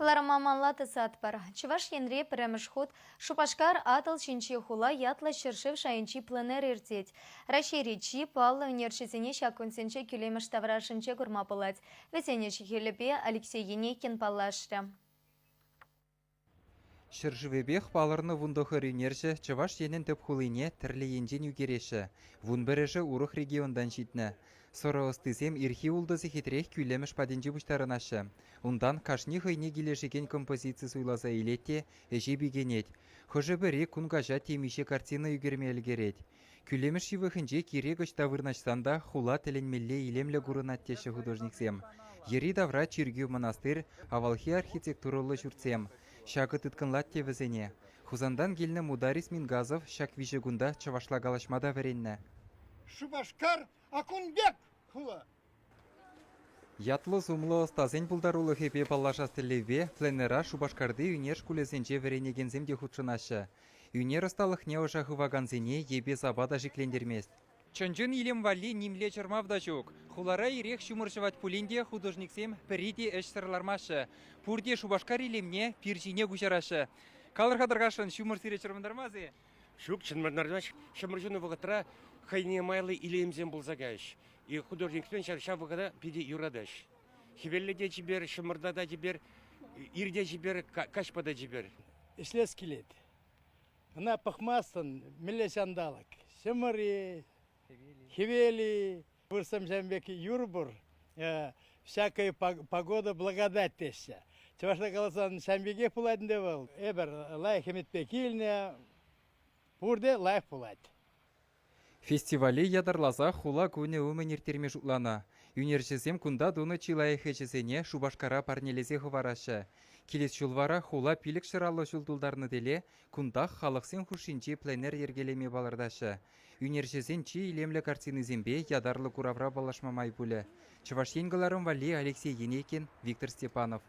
Кӑларӑма малалла тӑсатпӑр. Чӑваш Енре пӗрремӗш хут Шупашкар Атӑл ҫинчи хула ятлӑ ҫӗршыв шайӗнчи пленэр иртет. Раҫҫейри чи паллӑ ӳнерҫӗсене ҫак кунсенче кӳлемӗш таврашӗнче курма пулать. Вӗсен ӗҫӗ-хӗлӗпе Алексей Енейкин паллашрӗ. Ҫӗршывӗпех палӑрнӑ 19 ӳнерҫӗ Чӑваш Енӗн тӗп хулине тӗрлӗ енчен ӳкереҫҫӗ. 11-шӗ урӑх регионтан ҫитнӗ. Сӑрӑ ӑстисем ирхи ултӑ сехетрех кӳлемӗш патӗнче пуҫтарӑнаҫҫӗ. Унтан кашни хӑйне килӗшекен композици суйласа илет те ӗҫе пикенет. Хӑшӗ-пӗри кун каҫа темиҫе картина ӳкерме ӗлкӗрет. Кӳлемӗш ҫывӑхӗнче кирек ӑҫта вырнаҫсан та хула тӗлӗнмелле илемлӗ курӑнать теҫҫӗ художниксем. Йӗри-тавра чиркӳ-мӑнастир, авалхи архитектурӑллӑ ҫуртсем. Ҫакӑ тыткӑнлать те вӗсене. Хусантан килнӗ Мударис Мингазов ҫак виҫӗ кунта чӑвашла калаҫма та вӗреннӗ. Шупашкар Акунбек хула. Ятлӑ-сумлӑ ӑстасен пултарулӑхӗпе паллашас тӗллевпе пленэра Шупашкарти ӳнер шкулӗсенче вӗренекенсем те хутшӑнаҫҫӗ. Ӳнер ӑсталӑхне ӑша хывакансене йӗпе-сапа та шиклентермест. Чӑн-чӑн илем валли нимле чӑрмав та ҫук. Хулара ирех ҫумӑр ҫӑвать пулин те художниксем пӗри те ӗҫсӗр лармаҫҫӗ. Пурте Шупашкар илемне пир ҫине куҫараҫҫӗ. Калӑр-ха тархасшӑн, ҫумӑр сире чӑрмантармасть-и? Ҫук, чӑрмантармасть. Ҫумӑр ҫунӑ вӑхӑтра хӑйне майлӑ илемсем пулса кайӗҫ. И художниксем ҫав вӑхӑта питӗ юратаҫ. Хӗвеллӗ те чипер, ҫӑмӑрта та чипер, ир те чипер, каҫпа та чипер. Ӗҫлес килет. Ӑна пӑхмастӑн, мӗнле ҫанталӑк. Ҫӑмӑр-и, хӗвел-и, вырсам ҫавӑн пек юр пур. Всякая погода благодать теҫҫӗ. Чӑвашла каласан, ҫавӑн пекех пулать ӗнтӗ вӑл. Эпӗр лайӑх ӗмӗтпе килнӗ, пурте лайӑх пулать. Фестивале ятарласа хула кунӗ умӗн ирттерме шутланӑ. Ӳнерҫӗсем кунта тунӑ чи лайӑх ӗҫӗсене Шупашкара парнелесе хӑвараҫҫӗ. Килес ҫул вара хула 550 ҫул тултарнӑ тӗле кунтах халӑхсен хушшинчи пленэр йӗркелеме палӑртаҫҫӗ. Ӳнерҫӗсен чи илемлӗ картинисемпе ятарлӑ куравра паллашма май пулӗ. Чӑваш Ен кӑларӑм валли Алексей Енейкин, Виктор Степанов.